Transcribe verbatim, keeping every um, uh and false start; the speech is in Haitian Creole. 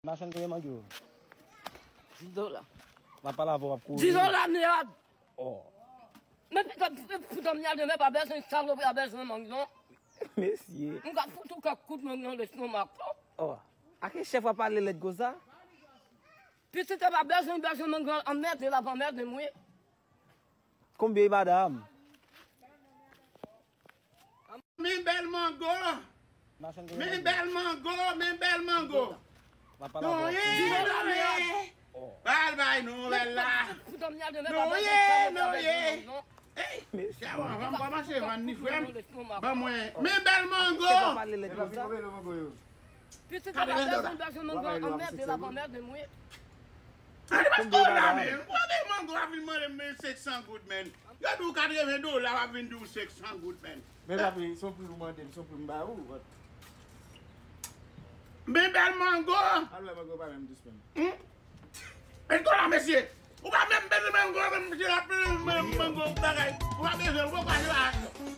Machann, konbyen mango? Dis dola. M ap pale avè w, w ap kouri. Dis dola, mèd. Oh. Men pita, pita, mèd, men pa bezwen salopri, pa bezwen mango. Mesye. M ka fout ou kèk kout mango nan lestomak. Oh. A ki chèf w ap pale lèd konsa? Pitit pa bezwen, bezwen mango, anmède la, pa anmède m, wi. Konbyen, madanm? Men bèl mango! Machann, konbyen Men mango? Bèl mango! Men bèl mango! M ap pale avè w. Noye! Noye! Bal bay nou bèl la! Pita, mèd, men Non, pa ye, bezwen non, ye. salopri. Ey! Kèwon, ban m kòmanse vann ni frè m. Ban mwen. Men bèl mango! Chèf w ap pale lèd Epa pi konsa? konbyen lè mango yo? Pitit pa bezwen, bezwen mango, anmède la, pa anmède m, wi. Gade pa w la men. Ou pa gen mango w ap vin mande m men senk san goud, men. Yo di w katreven dola, w ap vin di w senk san goud, men. Men papi, se yon pri ou mande m, se yon pri m ba ou. Men bèl mango! Al wè mango pa menm dous menm. Men kola, mesye! Ou pa menm bezwen mango, menm mesye la, menm mango, bagay. Ou pa bezwen, ou pa bezwen.